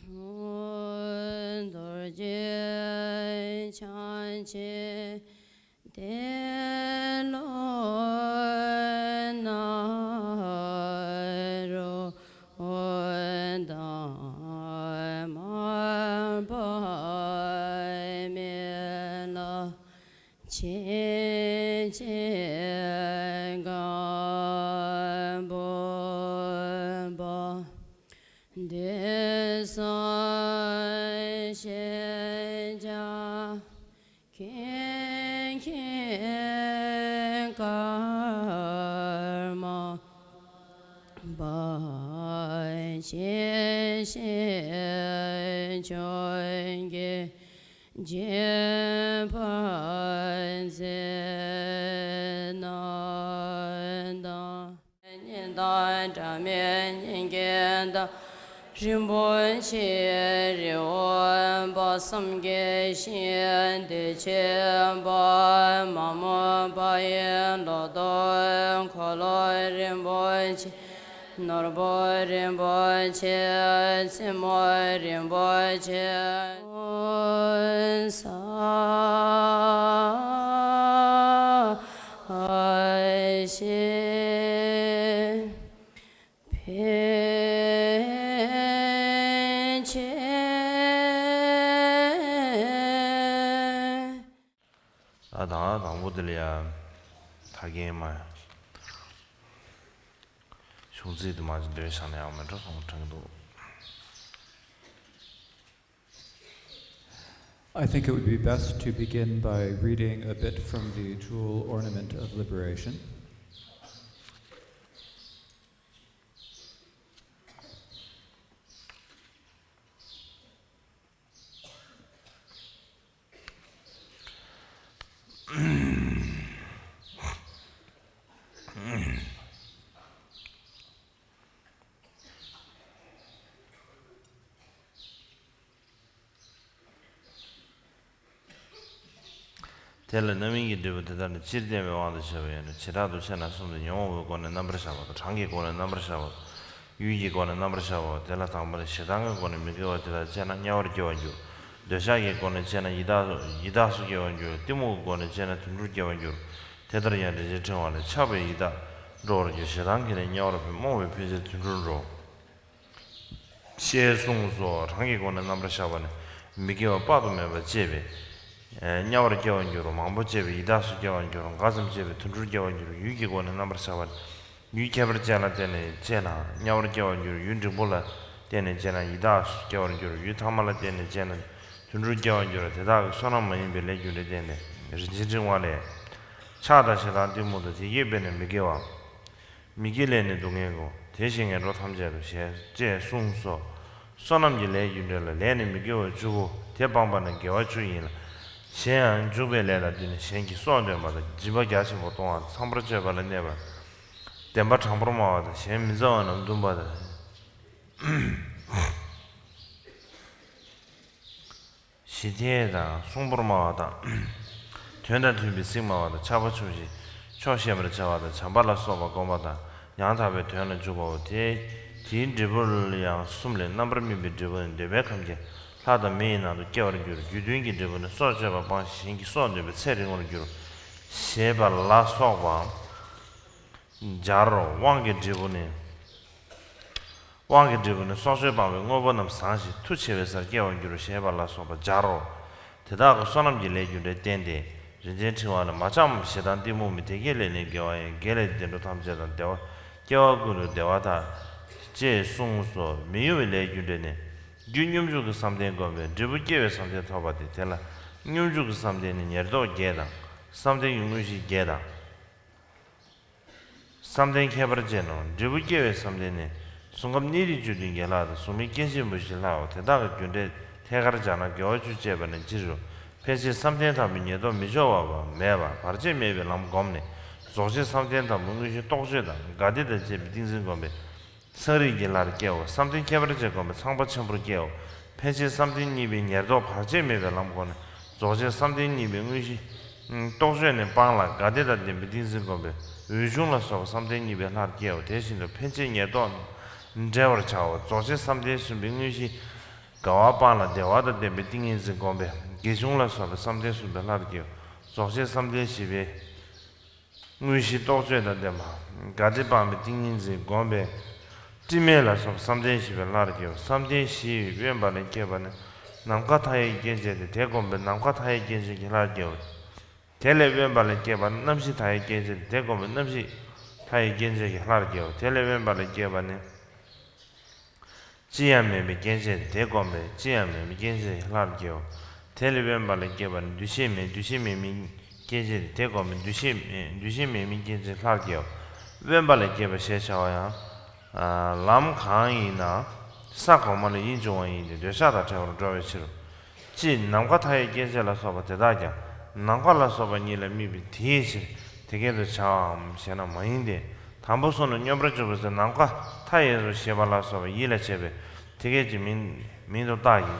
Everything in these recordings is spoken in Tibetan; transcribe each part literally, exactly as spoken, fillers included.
རྡོ་རྗེ་འཆང་ཆེན་ཏེ་ལོ་ནཱ་རོ་དང་མར་པ་མི་ལ་ཆེ་ཆེ་གང་བུམ་པ། འདོད་སོང་ཤེས་བྱ་མཁྱེན་མཁྱེན་ཀརྨ་པ་ཤེས་ཤེས་ཆོས་ཀྱི་རྗེ་ཕན་མཛད་ནོ་དང་། གཉེན་དང་འདྲ་མིན་གཉེན་གྱི་བདག་རིན་པོ་ཆེ་རི་བོ་པ་བསམ་གྱི་ཤིང་བདེ་ཆེན་པ་མ་མོ་པ་ཡི་ལོ་ཏོག་འཁོར་ལོ་རིན་པོ་ཆེ། ནོར་བུ་རིན་པོ་ཆེ། རྩེ་མོ་རིན་པོ་ཆེ། ས་ཞེས་ཕན་ཆད། ད་དང་དང་པོ་དེ་ལ་ཡ་ད་གིན་མ། གཞུང་ཚིག་དུ་མ་ཅིག་འདོན་བཞག་ན་ཡག་མེད་འགྲོ་སོང་དྲན་འདུག I think it would be best to begin by reading a bit from the Jewel Ornament of Liberation. དེ་ལ་རྣམ་སྨིན་གྱི་འབྲས་བུ་དེ་དག་ནི་སྤྱིར་བསྟན་པའི་དབང་དུ་བྱས་པ་ཡིན་ནོ། བྱེ་བྲག་ཏུ་ཕྱེ་ན་གསུམ་སྟེ། ཉོན་མོངས་པའི་སྒོ་ནས་རྣམ་པར་བཞག་པ་དང་། གྲངས་ཀྱི་སྒོ་ནས་རྣམ་པར་བཞག་པ་དང་། ཡུལ་གྱི་སྒོ་ནས་རྣམ་པར་བཞག་པའོ། དེ་ལ་དང་པོ་ནི་ཞེ་སྡང་གི་སྒོ་ནས་མི་དགེ་བ་དེ་དག་སྤྱད་ན་དམྱལ་བར་སྐྱེ་བར་འགྱུར། འདོད་ཆགས་ཀྱི་སྒོ་ནས་སྤྱད་ན་ཡི་དྭགས་ཡི་དྭགས་སུ་སྐྱེ་བར་འགྱུར། གཏི་མུག་གི་སྒོ་ནས་སྤྱད་ན་དུད་འགྲོར་སྐྱེ་བར་འགྱུར། དེ་ལྟར་ཡང་རིན་ཆེན་ཕྲེང་བ་ལས། ཆགས་པས་ཡི་དྭགས་འགྲོ་བར་འགྱུར། ཞེ་སྡང་གིས་ནི་དམྱལ་བར་འཕེན། རྨོངས་པས་ཕལ་ཆེར་དུད་འགྲོར་འགྲོ། ཞེས་གསུངས་སོ། གྲངས་ཀྱི་སྒོ་ནས་རྣམ་པར་བཞག་པ་ནི། མི་དགེ་བ་དཔག་ཏུ་མེད་པ་སྤྱད་པས། དམྱལ་བར་སྐྱེ་བར་འགྱུར་རོ། མང་པོ་སྤྱད་པས་ཡི་དྭགས་སུ་སྐྱེ་བར་འགྱུར་རོ། འགའ་ཙམ་སྤྱད་པས་དུད་འགྲོར་སྐྱེ་བར་འགྱུར་རོ། ཡུལ་གྱི་སྒོ་ནས་རྣམ་པར་བཞག་པ་ནི། ཡུལ་ཁྱད་པར་ཅན་ལ་བརྟེན་ནས་སྤྱད་ན་དམྱལ་བར་སྐྱེ་བར་འགྱུར། ཡུལ་འབྲིང་པོ་ལ་བརྟེན་ནས་སྤྱད་ན་ཡི་དྭགས་སུ་སྐྱེ་བར་འགྱུར། ཡུལ་ཐ་མལ་ལ་བརྟེན་ནས་སྤྱད་ན་དུད་འགྲོར་སྐྱེ་བར་འགྱུར་རོ། དེ་དག་གི་བསོད་ནམས་མ་ཡིན་པའི་ལས་རྒྱུ་འབྲས་བསྟན་ཏེ། རིན་ཆེན་ཕྲེང་བ་ལས། ཆགས་དང་ཞེ་སྡང་གཏི་མུག་དང་། དེ་སྐྱེད་པས་ནི་མི་དགེ་བ། མི་དགེ་ལས་ནི་སྡུག་བསྔལ་གོ། དེ་བཞིན་ངན་འགྲོར་ཐམས་ཅད་དུ། ཞེས་ཅེས་གསུངས་སོ། བསོད་ནམས་ཀྱི་ལས་རྒྱུ་འབྲས་ལ། ལས་ནི་མི་དགེ་བ་བཅུ་པོ། དེ་སྤངས་པ་ན་དགེ་བ་བཅུ་ཡིན་ལ། གཞན་ཡང་འཇུག་པའི་ལས་ལ་འདི་ནི། གཞན་གྱི་སྲོག་འདོད་པ་དང་། སྦྱིན་པ་རྒྱ་ཆེན་པོ་གཏོང་བ་དང་། ཚངས་པར་སྤྱོད་པ་ལ་གནས་པ། བདེན་པ་དྲང་པོར་སྨྲ་བ་དང་། གཞན་མི་མཛའ་བ་རྣམས་འདུན་པ་དང་། ཞི་བདེ་དང་། གསོང་པོར་སྨྲ་བ་དང་། དོན་དང་མཐུན་པའི་ཚིག་སྨྲ་བ་དང་། ཆགས་པ་ཆུང་ཞིང་ཆོག་ཤེས་པར་བྱ་བ་དང་། བྱམས་པ་ལ་སོགས་པ་བསྒོམ་པ་དང་། ཡང་དག་པའི་དོན་ལ་འཇུག་པའོ། དེ་དེའི་འབྲས་བུ་ཡང་གསུམ་ལས། རྣམ་པར་སྨིན་པའི་འབྲས་བུ་ནི། འདོད་པའི་ཁམས་ཀྱི་ལྷ་དང་མི་ཡི་ནང་དུ་སྐྱེ་བར་འགྱུར། རྒྱུ་མཐུན་གྱི་འབྲས་བུ་ནི། སྲོག་གཅོད་པ་སྤངས་ཤིང་གཞན་གྱི་སྲོག་འདོད་པའི་ཚེ་རིང་བར་འགྱུར། ཞེས་པ་ལ་སོགས་པ་སྦྱར་རོ། དབང་གི་འབྲས་བུ་ནི། དབང་གི་འབྲས་བུ་ནི། སྲོག་གཅོད་སྤངས་པས་དངོས་པོ་རྣམས་བཟང་ཞིང་མཐུ་ཆེ་བའི་སར་སྐྱེ་བར་འགྱུར་རོ། ཞེས་པ་ལ་སོགས་པ་སྦྱར་རོ། དེ་དག་གི་བསོད་ནམས་ཀྱི་ལས་རྒྱུ་འབྲས་བསྟན་ཏེ། རིན་ཆེན་ཕྲེང་བ་ལས། མ་བྱམས་ཞེ་སྡང་གཏི་མུག་མེད། དེ་སྐྱེད་ལས་ནི་དགེ་བ་ཡིན། དགེ་ལས་བདེ་འགྲོ་ཐམས་ཅད་དང་། བདེ་བ་སྐྱེ་བ་ཀུན་ཏུ་བདེ་བ་དང་། ཅེས་གསུངས་སོ། མི་གཡོ་བའི་ལས་རྒྱུ་འབྲས་ནི། རྒྱུ་སྙོམས་འཇུག་གི་བསམ་གཏན་བསྒོམས་པས་འབྲས་བུ་སྐྱེ་བའི་བསམ་གཏན་ཐོབ་པ་སྟེ། དེ་ལ་སྙོམས་འཇུག་གི་བསམ་གཏན་ནི་ཉེར་བསྡོགས་བརྒྱད་དང་། བསམ་གཏན་གྱི་དངོས་གཞི་བརྒྱད་དང་། བསམ་གཏན་ཁྱད་པར་ཅན་ནོ། འབྲས་བུ་སྐྱེ་བའི་བསམ་གཏན་ནི། གཟུགས་ཁམས་གནས་རིས་བཅུ་བདུན་གྱི་ལྷ་དང་། གཟུགས་མེད་སྐྱེ་མཆེད་མུ་བཞིའི་ལྷའོ། དེ་དག་གི་རྒྱུ་འབྲས་ཐད་ཀར་སྦྱར་ན་དགེ་བ་བཅུ་སྤྱད་པ་ནི་སྤྱིར་རོ། ཕན་ཆད་བསམ་གཏན་དང་པོའི་ཉེར་བསྡོགས་མི་སྦྱོར་བ་མེད་པ་བར་ཆད་མེད་པའི་ལམ་བསྒོམས་ནས། རྫོགས་ཆེན་བསམ་གཏན་དང་པོའི་དངོས་གཞི་རྟོག་དཔྱོད་དང་དགའ་བདེ་དང་བཅས་པའི་ཏིང་འཛིན་བསྒོམས་པས། སངས་རྒྱས་ཀྱི་ལྷར་སྐྱེའོ། བསམ་གཏན་ཁྱད་པར་ཅན་བསྒོམས་པས་ཚངས་པ་ཆེན་པོར་སྐྱེའོ། ཕན་ཆད་བསམ་གཏན་གཉིས་པའི་ཉེར་བསྡོགས་བར་ཆད་མེད་པའི་ལམ་བསྒོམས་ནས། རྫོགས་ཆེན་བསམ་གཏན་གཉིས་པའི་དངོས་གཞི་རྟོག་དཔྱོད་ནི་སྤངས་ལ། དགའ་བདེ་དང་ལྡན་པའི་ཏིང་འཛིན་བསྒོམས་པས། འོད་གཞུང་ལ་སོགས་པ་བསམ་གཏན་གཉིས་པའི་ལྷར་སྐྱེའོ། དེ་བཞིན་དུ་ཕན་ཆད་ཉེར་བསྡོགས་འབྲེལ་བར་བྱའོ། རྫོགས་ཆེན་བསམ་གཏན་གསུམ་པའི་དངོས་གཞི་ དགའ་བ་སྤངས་ལ་བདེ་བ་དང་ལྡན་པའི་ཏིང་ངེ་འཛིན་བསྒོམས་པས་དགེ་ཆུང་ལ་སོགས་པའི་བསམ་གཏན་གསུམ་པའི་ལྷར་སྐྱེའོ། རྫོགས་ཆེན་བསམ་གཏན་བཞི་པའི་དངོས་གཞི་རྟོག་དཔྱོད་དང་ལྡན་པ། དགའ་བདེ་སྤངས་པའི་ཏིང་ངེ་འཛིན་བསྒོམས་པས་དྲི་མེད་ལ་སོགས་པའི་བསམ་གཏན་བཞི་པའི་ལྷར་སྐྱེའོ། བསམ་གཏན་བཞི་ཡིས་དབེན་པ་ལ་སྐྱེས་པ་ནི་ནམ་མཁའ་མཐའ་ཡས་སྐྱེ་མཆེད་དེ། དེ་བསྒོམས་པས་ནམ་མཁའ་མཐའ་ཡས་སྐྱེ་མཆེད་ཀྱི་ལྷར་སྐྱེའོ། དེ་ལས་དབེན་པ་ལ་སྐྱེས་པ་ནི་རྣམ་ཤེས་མཐའ་ཡས་སྐྱེ་མཆེད་དེ། དེ་བསྒོམས་པས་རྣམ་ཤེས་མཐའ་ཡས་སྐྱེ་མཆེད་ཀྱི་ལྷར་སྐྱེའོ། དེ་ལས་དབེན་པ་ལ་སྐྱེས་པ་ནི་ཅི་ཡང་མེད་པའི་སྐྱེ་མཆེད་དེ། དེ་བསྒོམས་པས་ཅི་ཡང་མེད་པའི་སྐྱེ་མཆེད་ཀྱི་ལྷར་སྐྱེའོ། དེ་ལས་དབེན་པ་ལ་སྐྱེས་པ་ནི་འདུ་ཤེས་མེད་འདུ་ཤེས་མེད་མིན་སྐྱེ་མཆེད་དེ། དེ་བསྒོམས་པས་འདུ་ཤེས་མེད་འདུ་ཤེས་མེད་མིན་སྐྱེ་མཆེད་ཀྱི་ལྷར་སྐྱེའོ། དབེན་པ་ལ་སྐྱེས་པ་ཞེས་བྱ་བ་ཡང་། ལམ་གང་ཡིན་ན་ས་གོང་མ་ལ་ཡིད་འབྱུང་བ་ཡིན་ཏེ། འདོད་ཆགས་དང་བྲལ་བར་འགྲོ་བའི་ཕྱིར་རོ། ཅེས་ནམ་མཁའ་མཐའ་ཡས་སྐྱེ་མཆེད་ལ་སོགས་པ་དེ་དག་ཀྱང་ནམ་མཁའ་ལ་སོགས་པ་ཉིད་ལ་དམིགས་པས་དེའི་ཕྱིར་དེ་སྐད་དུ་བྱའམ་ཞེ་ན་མ་ཡིན་ཏེ། དང་པོ་གསུམ་ལ་སྙོམས་པར་འཇུག་པའི་ཚེ་ནམ་མཁའ་མཐའ་ཡས་སོ་ཞེས་པ་ལ་སོགས་པ་ཡིད་ལ་བྱེད་པས་དེ་སྐད་ཅེས་མིང་མིང་དུ་བཏགས་ཀྱི།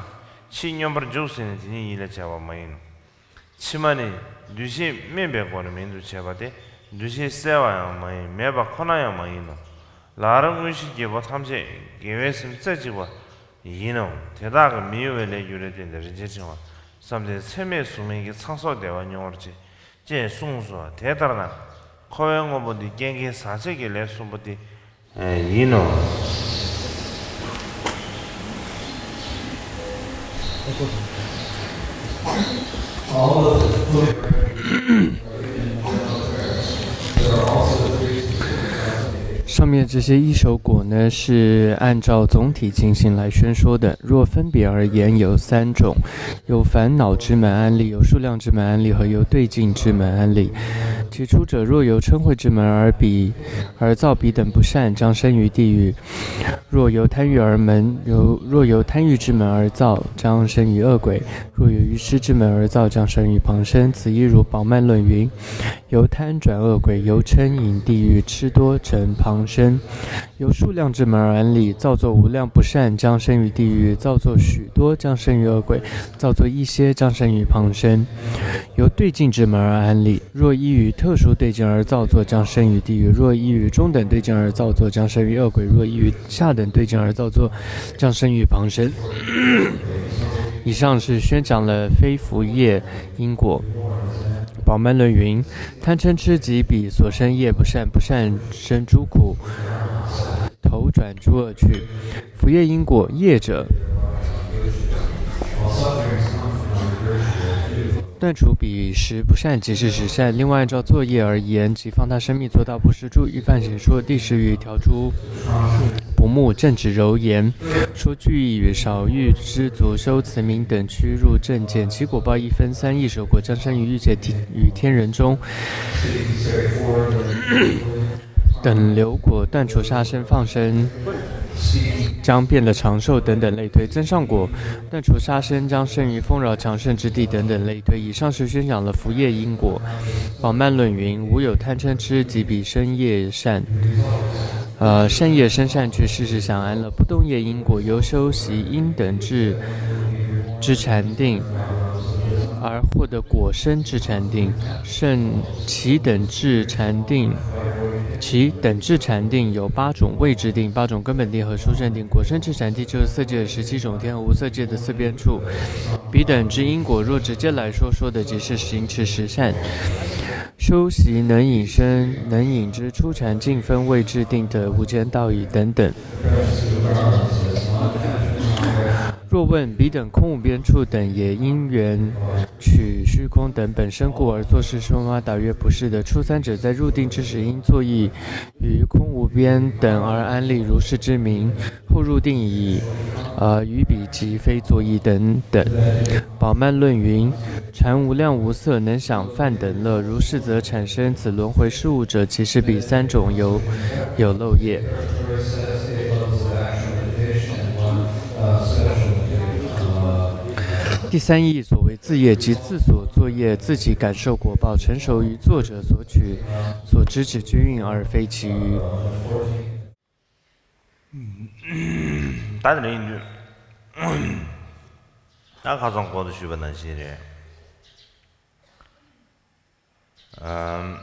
ཕྱིས་སྙོམས་པར་འཇུག་ཟེར་ནས་དེ་ཉིད་ཡིད་ལ་བྱེད་པ་མ་ཡིན་ནོ། ཕྱི་མ་ནི་འདུ་ཤེས་སྨིན་པའི་སྒོ་ནས་མིང་དུ་བྱས་པ་སྟེ། འདུ་ཤེས་གསལ་བ་ཡང་མ་ཡིན། མེད་པ་ཁོ་ན་ཡང་མ་ཡིན་ནོ། ལར་དངོས་གཞི་བརྒྱད་པོ་ཐམས་ཅད་དགེ་བའི་སེམས་རྩེ་གཅིག་པ་ཡིན་ནོ། དེ་དག་གིས་མི་གཡོ་བའི་ལས་རྒྱུ་འབྲས་བསྟན་ཏེ། རིན་ཆེན་ཕྲེང་བ་བསམ་གཏན་ཚད་མེད་གཟུགས་མེད་ཀྱི་ཚང་སོགས་བདེ་བ་མྱོང་བར་བྱེད། ཅེས་གསུངས་སོ། དེ་ལྟར་ན་འཁོར་བའི་དངོས་པོ་འདི་རྐྱེན་གྱིས་ཟག་བཅས་ཀྱི་ལས་གསུམ་པོ་སྟེ། ཡིན་ནོ། All of the 上面这些一首偈呢，是按照总体情形来宣说的。若分别而言，有三种：有烦恼之门安立，有数量之门安立，和有对境之门安立。起初者，若由瞋恚之门而彼而造彼等不善，将生于地狱。 若由贪欲而门，由，若由贪欲之门而造，将生于恶鬼；若由愚痴之门而造，将生于旁生。此一如宝鬘论云：由贪转恶鬼，由瞋引地狱，痴多成旁生。由数量之门而安立，造作无量不善，将生于地狱；造作许多，将生于恶鬼；造作一些，将生于旁生。 由对境之门而安立。若依于特殊对境而造作，将生于地狱；若依于中等对境而造作，将生于恶鬼；若依于下等对境而造作，将生于旁生。以上是宣讲了非福业因果。宝鬘论云：贪嗔痴及彼所生业不善，不善生诸苦，投转诸恶趣。 福业因果，业者断除彼十不善，即是十善。另外，按照作业而言，即放大生命，做大布施，住于梵行，说第十语，调诸薄木，正直柔言，说句意语，少欲知足，修慈名等，屈入正见。其果报亦分三：一熟果，将生于欲界与天人中， 等流果，断除杀生放生，将变得长寿等等类推。增上果，断除杀生，将生于丰饶强盛之地等等类推。以上是宣讲了福业因果。宝鬘论云：无有贪嗔痴及彼生业善，呃，善业生善趣，是时想安乐。不动业因果，由修习因等至之禅定， 而获得果生之禅定。甚其等至禅定，其等至禅定有八种：未至定、八种根本定和殊胜定。果生之禅定就是色界的十七种天和无色界的四边处。彼等之因果，若直接来说，说的即是行持十善，修习能引生、能引之初禅境分未至定的无间道义等等。 若问彼等空无边处等也因缘取虚空等本身故而作是说吗？答曰：不是的。初参者在入定之时，应作意于空无边等而安立如是之名，后入定已，呃，于彼即非作意等等。宝鬘论云：禅无量无色，能享梵等乐，如是则产生此轮回事物者，即是彼三种有，有漏业。 第三义，所谓自业，即自所作业，自己感受果报，成熟于作者所取所知之均运，而非其余。ད་དེ་འདྲ་ཡིན་དུས། ད་ཁ་སང་གོང་དུ་ཞུས་པ་ནང་བཞིན་རེད། ཨམ།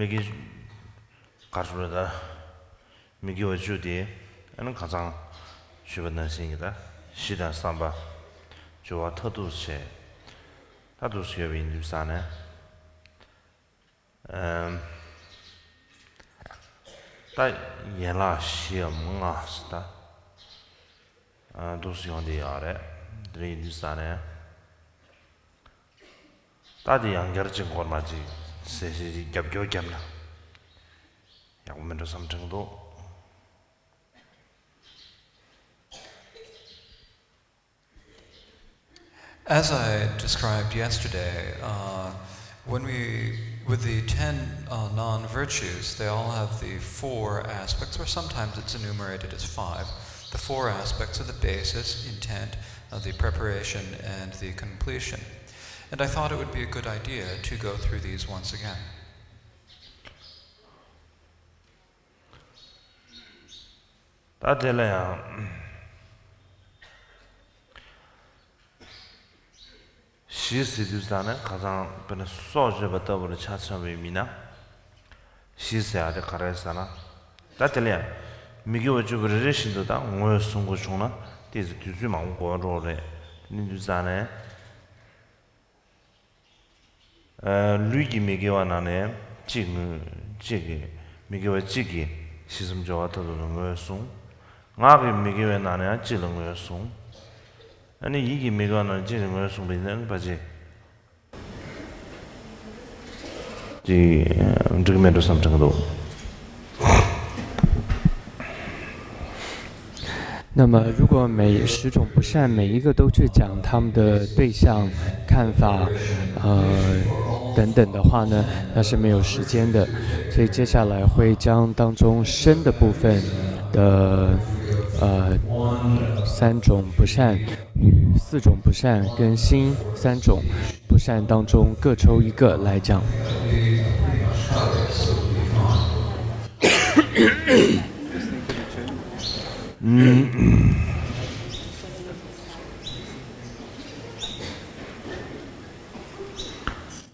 མི་དགེ་གར་ཞུ་ལ་ད། མི་དགེ་བ་བཅུ་དེ་ཨ་ནི་ཁ་སང་ཞུས་པ་ནང་བཞིན་གྱི་ད་གཞི་དང་བསམ་པ་སྦྱོར་བ་མཐར་ཐུག་བྱས། མཐར་ཐུག་ཡོད་པ་ཡིན་དུས་ཙང་ནས། ཨམ། ད་ཡན་ལག་བཞི་འམ་ལྔ་ད་ཨ་འདུག་སེ་ཡོང་བསྡད་ཡོད་རེད། དེ་འདྲ་ཡིན་དུས་ཙང་ནས། ད་དེ་ཡང་བསྐྱར་གཅིག་མགོ་མ་གཅིག་ཟེར་ཞེས་རྒྱབ་སྐྱོར་བརྒྱབ་ན་ཡག་པོ་མིན་འགྲོ་བསམ་དྲན་འདུག As I described yesterday, uh, when we, with the ten uh, non virtues, they all have the four aspects, or sometimes it's enumerated as five, the four aspects of the basis, intent, uh, the preparation, and the completion. And I thought it would be a good idea to go through these once again. ད་དེ་ལ་ཡང་གཞི་ཟེར་དུས་ཙང་ནས་ཁ་སང་དཔེར་ན་སྲོག་གཅོད་པ་ལྟ་བུ་ལ་ཆ་མཚོན་པའི་མི་སྣ། གཞི་ཟེར་ཡ་དེ་ག་རེ་ཟེར་ན། ད་དེ་ལ་ཡང་མི་དགེ་བ་བཅུ་པོ་རེ་རེ་བཞིན་དུ་ད་ངོས་བཟུང་དགོས་བྱུང་ན་ཏོག་ཙམ་དུས་ཚོད་མང་པོ་འགོར་འགྲོ་གི་རེད། དེ་ཡིན་དུས་ཙང་ནས། ལུས་ཀྱི་མི་དགེ་བ་ནང་ནས་གཅིག་ངོས་གཅིག་གི་མི་དགེ་བ་གཅིག་གི་གཞི་གསུམ་སྦྱོར་བ་མཐར་ཐུག་ལ་ངོས་བཟུང་། ངག་གི་མི་དགེ་བའི་ནང་ནས་ཡང་གཅིག་ལ་ངོས་བཟུང་། ཨ་ནི་ཡིད་ཀྱི་མི་དགེ་བ་ནང་ནས་གཅིག་ལ་ངོས་བཟུང་བ་ཡིན་ན་ཨ་ནི་ཕལ་ཆེར་ཅིག་འགྲིག་མེད་འགྲོ་བསམ་དྲན་གྱི་འདུག那么，如果每十种不善每一个都去讲他们的对象、看法，呃，等等的话呢，那是没有时间的。所以接下来会将当中身的部分的，呃，三种不善与四种不善跟心三种不善当中各抽一个来讲。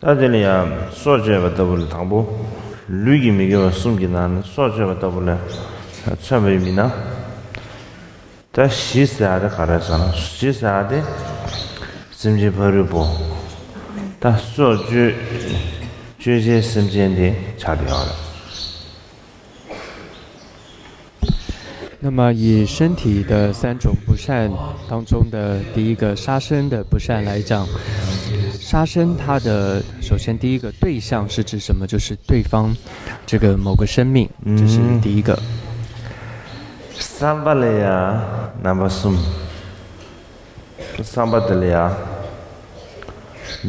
ད་དེ་ལ་ཡང་སྲོག་གཅོད་པ་ལྟ་བུ་ལ་དང་པོ། ལུས་ཀྱི་མི་དགེ་བ་གསུམ་གྱི་ནང་ནས་སྲོག་གཅོད་པ་ལྟ་བུ་ལ་མཚོན་པའི་མི་སྣ། ད་གཞི་ཟེར་ཡ་དེ་ག་རེ་ཟེར་ན། གཞི་ཟེར་ཡ་དེ་སེམས་ཅན་ཕ་རོལ་པོ། ད་སྲོག་གཅོད་གཅོད་བྱེད་སེམས་ཅན་དེ་ཆགས་བསྡད་ཡོད་རེད། 那么以身体的三种不善当中的第一个杀生的不善来讲，杀生它的首先第一个对象是指什么？就是对方这个某个生命，这是第一个。 བསམ་པ་ལ་ཡང་རྣམ་པ་གསུམ། བསམ་པ་དེ་ལ་ཡང་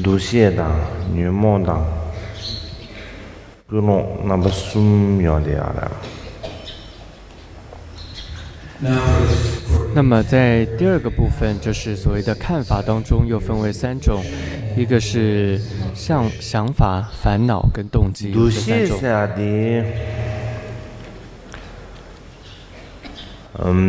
འདུ་ཤེས་དང་ཉོན་མོངས་དང་ཀུན་སློང་རྣམ་པ་གསུམ་ཡོང་བསྡད་ཡོད་རེད། 那么在第二个部分，就是所谓的看法当中又分为三种，一个是像想法、烦恼跟动机。 འདུ་ཤེས་ཟེར་ཡ་དེ། ཨམ།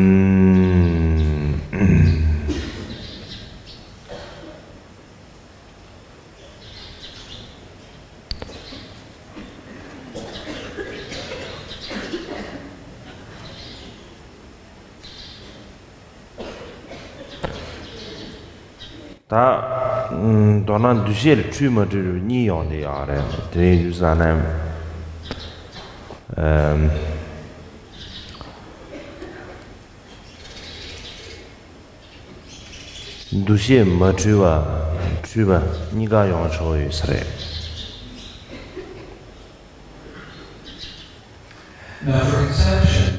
ད། མདོར་ན་འདུ་ཤེས་ལ་འཁྲུལ་མ་འཁྲུལ་རུ་གཉིས་ཡོང་བསྡད་ཡོད་རེད། དེ་ཡིན་དུས་ཙང་ནས། ཨམ། འདུ་ཤེས་མ་འཁྲུལ་བ་འཁྲུལ་བ་གཉིས་ཀ་ཡོང་ཆོག་ཡོད་ས་རེད།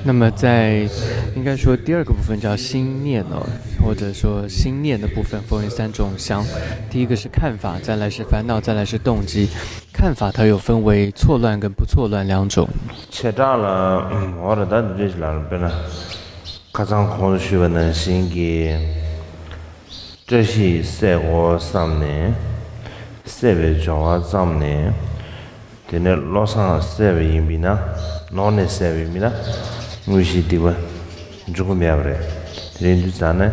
那么在应该说第二个部分叫心念哦，或者说心念的部分分为三种想，第一个是看法，再来是烦恼，再来是动机。看法它有分为错乱跟不错乱两种。 བྱེ་བྲག་ལ་འོ་རེད། ད་འདི་འདྲ་ཞིག་ལ་དཔེར་ན་ཁ་སང་གོང་དུ་ཞུས་པ་ནང་བཞིན་གྱི། བཀྲ་ཤིས་སད་དགོས་བསམ་ནས། སད་པའི་སྦྱོར་བ་བརྩམས་ནས། དེ་ནས་བློ་བཟང་སད་པ་ཡིན་པས་ན། ནོར་ནས་སད་པ་ཡིན་པས་ན། དངོས་གཞིའི་སྡིག་པ་འཇུག་གི་མེད་པ་རེད། དེ་ཡིན་དུས་ཙང་ནས།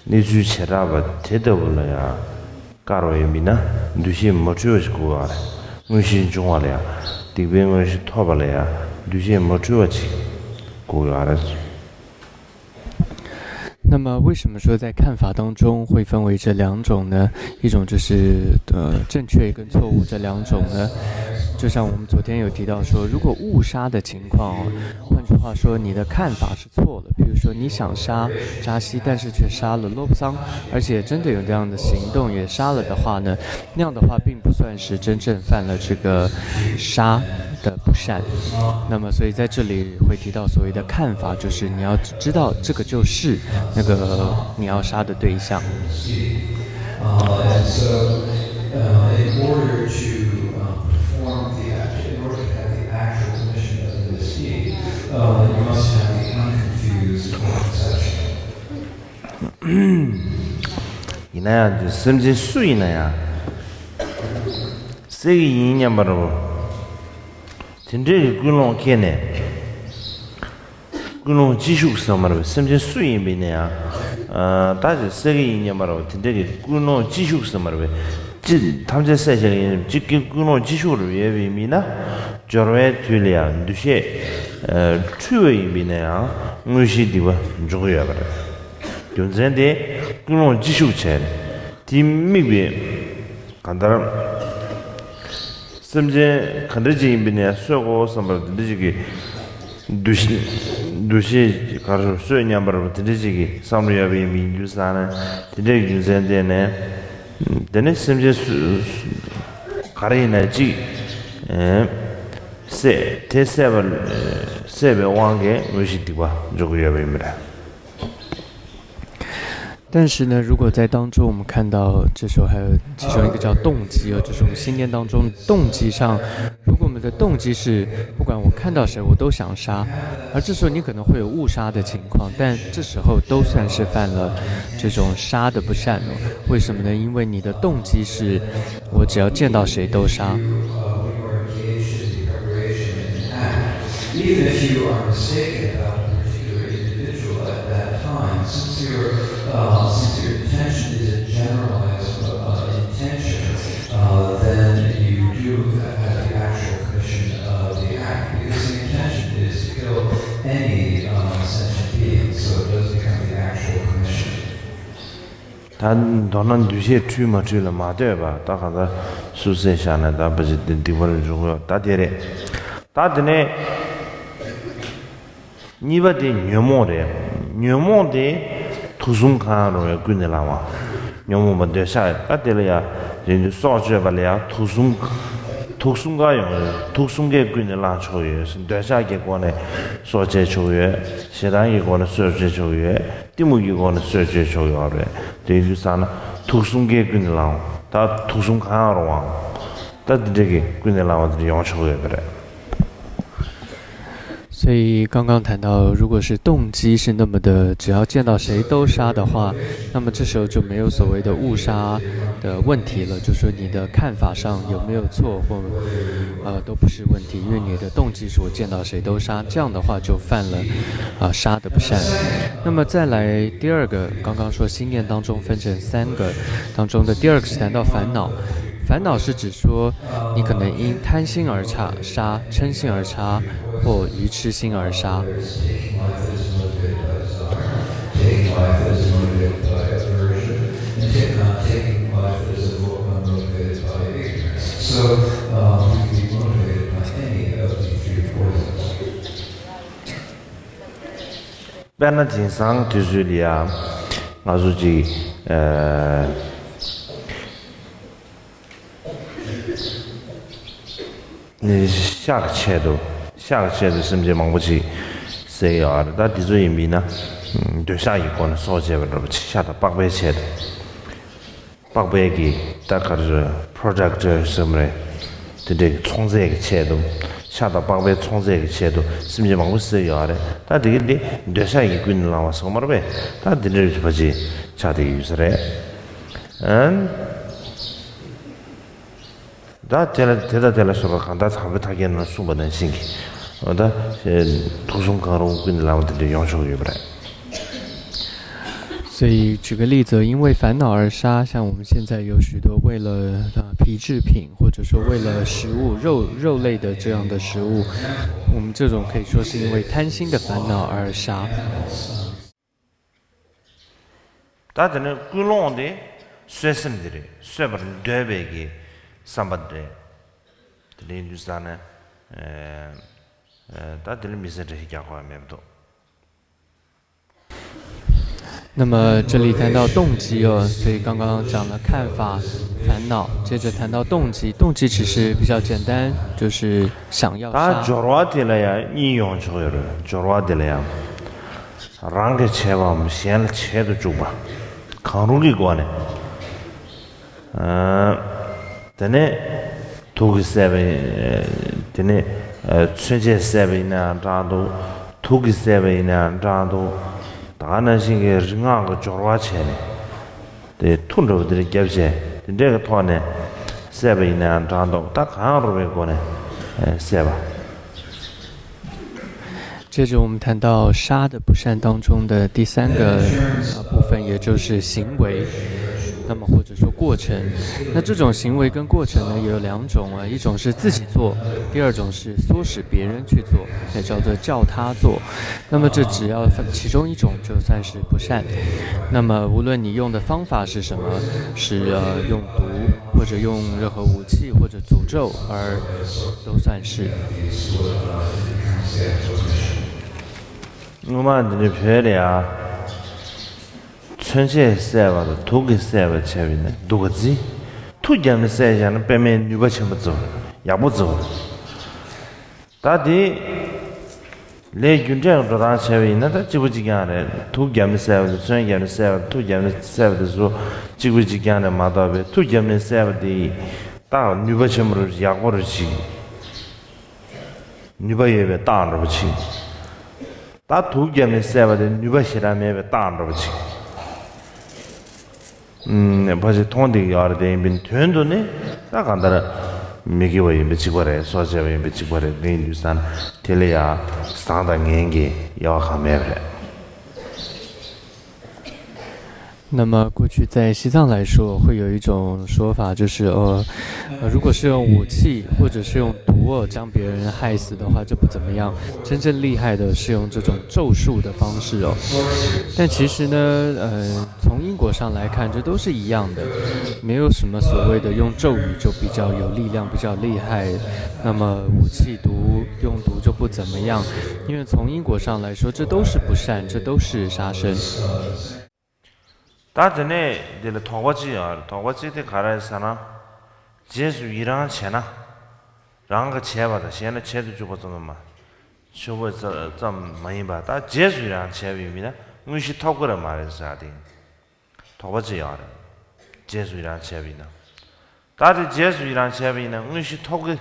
གནས་ཚུལ་བྱེ་བྲག་པ་དེ་ལྟ་བུ་ལ་ཡང་བཀར་བ་ཡིན་པས་ན་འདུ་ཤེས་མ་འཁྲུལ་བ་ཞིག་དགོས་པ་རེད། མངོན་ཤེས་འབྱུང་བ་ལ་ཡང་། སྡིག་པའི་མངོན་ཤེས་ཐོབ་པ་ལ་ཡང་འདུ་ཤེས་མ་འཁྲུལ་བ་ཅིག་དགོས་ཡོད་རེད། 那么，为什么说在看法当中会分为这两种呢？一种就是呃正确跟错误这两种呢？就像我们昨天有提到说，如果误杀的情况，换句话说，你的看法是错了，比如说你想杀扎西，但是却杀了罗布桑，而且真的有这样的行动也杀了的话呢，那样的话并不算是真正犯了这个杀的不善。那么，所以在这里会提到所谓的看法，就是你要知道这个就是那个你要杀的对象。 Uh, and so, uh, in order to uh, perform the act, in order to have the actual commission of the misdeed, uh, you must have the unconfused conception. ཡིན་ན་ཡང་། སེམས་ཅན་སུ་ཡིན་ན་ཡང་། བསད་ཀྱི་ཡིན་སྙམ་པ་འདྲ་བོ། དེ་འདྲའི་གི་ཀུན་སློང་སྐྱེས་ནས། ཀུན་སློང་ཅི་ཤུགས་ཟེར་མ་རེད་པས། སེམས་ཅན་སུ་ཡིན་པ་ཡིན་ན་ཡང་། ཨ། ད་ཅིག་བསད་ཀྱི་ཡིན་སྙམ་པ་རེད་པ། དེ་འདྲ་གི་ཀུན་སློང་ཅི་ཤུགས་ཟེར་མ་རེད་པས། ཅི་ཐམས་ཅད་བསད་བྱེད་ཀྱི་ཡིན་ཅིག་གི་ཀུན་སློང་ཅི་ཤུགས་རེད་ཡོད་པ་ཡིན་ན། སྦྱོར་བའི་དུས་ལ་ཡང་འདུ་ཤེས་ཨ་འཁྲུལ་བ་ཡིན་པ་ཡིན་ན་ཡང་། དངོས་གཞིའི་སྡིག་པ་འཇོག་གི་ཡོད་པ་རེད། རྒྱུ་མཚན་དེ་ཀུན་སློང་ཅི་ཤུགས་བྱས་ནས། དེའི་དམིགས་པའི་གང་ལྟར། སེམས་ཅན་ག་འདྲ་ཅིག་ཡིན་པ་ཡིན་ན་ཡང་གསོད་དགོས་བསམ་པ་དེ་འདྲ་ཅིག་གི་འདུ་ཤེས། འདུ་ཤེས་ག་རེ་གསོད་སྙམ་པ་རེད་པ། དེ་འདྲ་ཅིག་གི་བསམ་བློ་ཡོད་པ་ཡིན་པའི་རྒྱུ་མཚན་ནས། དེ་འདྲའི་རྒྱུ་མཚན་བརྟེན་ནས། དེ་ནས་སེམས་ཅན་སུ་ག་རེ་ཡིན་ན་ཅིག་ཨེ་བསད། དེ་བསད་པ། བསད་པའི་དབང་གིས་དངོས་གཞིའི་སྡིག་པ་འཇོག་གི་ཡོད་པ་ཡིན་པ་རེད། 但是呢，如果在当中我们看到这时候还有其中一个叫动机哦，就是我们心念当中动机上，如果我们的动机是不管我看到谁我都想杀，而这时候你可能会有误杀的情况，但这时候都算是犯了这种杀的不善哦。为什么呢？因为你的动机是我只要见到谁都杀。 Even if you are mistaken about a particular individual at that time, since your uh, since your intention is a generalized uh, intention, uh, then you do have the actual commission of the act because the intention is to kill any uh, sentient being, so it does become the actual commission. ད་མདོར་ན་འདུ་ཤེས་འཁྲུལ་མ་འཁྲུལ་ལ་མ་ལྟོས་པར། ད་གང་ལྟར་སུ་བསད་བཞག་ན་ད་ཕལ་ཆེར་དེ་སྡིག་པ་ལ་འཇུག་གི་ཡོད། ད་དེ་རེད། ད་དེ་ནས་གཉིས་པ་དེ་ཉོན་མོངས་རེད། ཉོན་མོངས་དེ་དུག་གསུམ་གང་རུང་བས་ཀུན་ནས་བསླངས་པ། ཉོན་མོངས་པ་འདོད་ཆགས། ད་དེ་ལ་ཡང་རིང་དུ་སྲོག་གཅོད་པ་ལ་ཡང་དུག་གསུམ། དུག་གསུམ་ག་ཡོང་ཡོད། དུག་གསུམ་གས་ཀུན་ནས་བསླངས་ཆོག་ཡོད། འདོད་ཆགས་ཀྱི་སྒོ་ནས་སྲོག་བཅད་ཆོག་ཡོད། ཞེ་སྡང་གི་སྒོ་ནས་སྲོག་བཅད་ཆོག་ཡོད། གཏི་མུག་གི་སྒོ་ནས་སྲོག་གཅོད་ཆོག་ཡོད་རེད། དེ་ཡིན་དུས་ཙང་ན་དུག་གསུམ་གས་ཀུན་ནས་བསླངས། ད་དུག་གསུམ་གང་རུང་བའང་ད་དེ་འདྲ་གི་ཀུན་ནས་བསླངས་པ་དེ་འདྲ་ཡོང་ཆོག་ཡོད་པ་རེད། 所以刚刚谈到，如果是动机是那么的，只要见到谁都杀的话，那么这时候就没有所谓的误杀的问题了，就说你的看法上有没有错或呃都不是问题，因为你的动机是我见到谁都杀，这样的话就犯了啊、杀的不善。那么再来第二个，刚刚说心念当中分成三个当中的第二个是谈到烦恼，烦恼是指说你可能因贪心而杀，杀，嗔心而杀，或愚痴心而杀。 Taking life that is motivated by desire, taking life that is motivated by aversion, and take, uh, taking life that is motivated by ignorance. So, uh, we can be motivated by any of the three poisons. དཔེར་ན་དེང་སང་དུས་ཚོད་ལ་ཡང་ང་ཚོ་ཅིག་ཨ། ཤ་གི་ཆེད་དུ། ཤ་གི་ཆེད་དུ་སེམས་ཅན་མང་པོ་ཅིག་བསད་ཡོད་རེད། ད་དེ་ཚོ་ཡིན་པ་ཡིན་ན་འདོད་ཆགས་ཀྱི་སྒོ་ནས་སྲོག་བཅད་པ་འདྲ་པོ་ཅིག་ཤ་དང་པགས་པའི་ཆེད་དུ། པགས་པའི་གི་ད་ག་རེ་རེད། པྲོ་ཌག་ཊི་ཟེར་མ་རེད། དེ་འདྲའི་གི་ཚོང་རྫས་ཀྱི་ཆེད་དུ། ཤ་དང་པགས་པའི་ཚོང་རྫས་ཀྱི་ཆེད་དུ་སེམས་ཅན་མང་པོ་བསད་ཡོད་རེད། ད་དེ་གི་འདི་འདོད་ཆགས་ཀྱིས་ཀུན་ནས་བསླངས་པ་ཟེར་མ་རེད་པས། ད་དེ་འདྲའི་བྱ་བ་ཅིག་ཆགས་བསྡད་ཡོད་ས་རེད། ཨན། ད་དེ་ལ་དེ་དང་དེ་ལ་སོགས་པ་གང་ལྟར་དང་པོའི་མཐའ་རྒྱན་ནང་གསུངས་པ་ནང་བཞིན་གྱི། འོ་ད་དུག་གསུམ་གང་རུང་ཀུན་ནས་བསླངས་པ་དེ་འདྲ་ཡོང་ཆོག་ཡོད་པ་རེད། 所以举个例子，因为烦恼而杀，像我们现在有许多为了啊皮制品，或者说为了食物肉肉类的这样的食物，我们这种可以说是因为贪心的烦恼而杀。 ད་དེ་ནས་ཀུན་སློང་དེ་གསོད་སེམས་དེ་རེད། གསོད་པར་འདོད་པའི་གི་བསམ་པ་རེད། དེ་ལས་དུས་ས་ནས་ད་དེ་ལ་མི་ཚེ་འདྲ་ཞིག་རྒྱག་དགོས་མེད་འདུག 那么这里谈到动机哦，所以刚刚讲了看法、烦恼，接着谈到动机。动机其实比较简单，就是想要 ད 杀。 སྦྱོར་བ་དེ་ལ་ཡང་གཉིས་ཡོང་ཆོག་ཡོད་རེད། སྦྱོར་བ་དེ་ལ་ཡང་རང་གི་བྱས་པའམ་གཞན་ལ་བྱེད་དུ་བཅུག་པ། གང་རུང་གི་སྒོ་ནས། ཨ། དེ་ནས་དུག་གིས་བསད་པ་ཡིན། དེ་ནས་ཨ་མཚོན་ཆས་བསད་པ་ཡིན་ན་ཡང་འདྲ་འདུག་དུག་གིས་བསད་པ་ཡིན་ན་ཡང་འདྲ་འདུག་ད་ག་ནང་བཞིན་གྱི་རིག་སྔགས་ཀྱི་སྦྱོར་བ་བྱས་ནས། དེ་མཐུ་འདྲ་བོ་དེ་རིགས་བརྒྱབ་བྱས་དེ་འདྲས་ཀྱི་ཐོག་ནས་བསད་པ་ཡིན་ན་ཡང་འདྲ་འདུག་ད་གང་རུང་བའི་སྒོ་ནས་ཨ་བསད་པ། 接着我们谈到杀的不善当中的第三个呃部分，也就是行为，那么或者说过程。那这种行为跟过程呢，也有两种啊，一种是自己做，第二种是唆使别人去做，也叫做叫他做。那么这只要分其中一种，就算是不善。那么无论你用的方法是什么，是呃用毒或者用任何武器或者诅咒，而都算是。 སྔོན་མ་འདི་ནི་བོད་ལ་ཡ། མཚོན་ཆས་བསད་པ་དང་དུག་གིས་བསད་པ་བྱས་པ་ཡིན་ན་སྡུག་ག་རྩི། མཐུ་བརྒྱབ་ནས་བསད་བཞག་ན་དཔེ་མེད་ནུས་པ་ཆེན་པོ་བརྩི་བ་ཡག་པོ་བརྩི་བ། ད་དེ་ལས་རྒྱུ་འབྲས་ཀྱི་འགྲོ་སྟངས་བྱས་པ་ཡིན་ན་ད་གཅིག་པ་གཅིག་རྐྱང་རེད། དུག་བརྒྱབ་ནས་བསད་པ་དང་མཚོན་བརྒྱབ་ནས་བསད་པ་དང་དུག་བརྒྱབ་ནས་བསད་པ་དེ་ཚོ་གཅིག་པ་གཅིག་རྐྱང་རེད་མ་གཏོགས་པའི་མཐུ་བརྒྱབ་ནས་བསད་པ་དེ་ད་ནུས་པ་ཆེན་པོ་རེད། ཡག་པོ་རེད་ཅིག་ནུས་པ་ཡོད་པའི་རྟགས་འདྲ་པོ་ཅིག་ད་དུག་བརྒྱབ་ནས་བསད་པ་དེ་ནུས་པ་ཞེ་དྲག་མེད་པའི་རྟགས་འདྲ་པོ་ཅིག་ཨུམ། ཕལ་ཆེར་མཐོང་བསྡད་ཀྱི་ཡོད་རེད། དེ་ཡིན་པའི་དོན་དུ་ནི་ད་གང་ལྟར་མི་དགེ་བ་ཡིན་པའི་གཅིག་པ་རེད། སྲོག་བཅད་པ་ཡིན་པའི་གཅིག་པ་རེད། དེ་ཡིན་དུས་ཙང་དེ་ལ་ཡང་བཟང་དང་ངན་གྱི་དབྱེ་བ་གང་མེད་པ་རེད། 那么过去在西藏来说，会有一种说法，就是呃，呃如果是用武器或者是用毒哦将别人害死的话，这不怎么样。真正厉害的是用这种咒术的方式哦。但其实呢，呃，从因果上来看，这都是一样的，没有什么所谓的用咒语就比较有力量、比较厉害。那么武器毒用毒就不怎么样，因为从因果上来说，这都是不善，这都是杀生。 ད་དེ་ནས་འདི་ལ་དོགས་པ་གཅིག་ཡོད་རེད། དོགས་པ་གཅིག་དེ་ག་རེ་ཟེར་ན། རྗེས་སུ་ཡི་རང་བྱས་ན། རང་གིས་བྱས་པ་དང་གཞན་ལ་བྱེད་དུ་བཅུག་པ་ཙམ་དུ་མ། ཆོས་པོ་ཙམ་མ་ཡིན་པ་ད་རྗེས་སུ་ཡི་རང་བྱས་པ་ཡིན་ན་དངོས་གཞི་ཐོབ་ཀྱི་རེད་མ་རེད་ཟེར་ཡ་དེ། དོགས་པ་གཅིག་ཡོད་རེད། རྗེས་སུ་ཡི་རང་བྱས་པ་ཡིན་ན། ད་དེ་རྗེས་སུ་ཡི་རང་བྱས་པ་ཡིན་ན་དངོས་གཞི་ཐོབ་ཀྱི།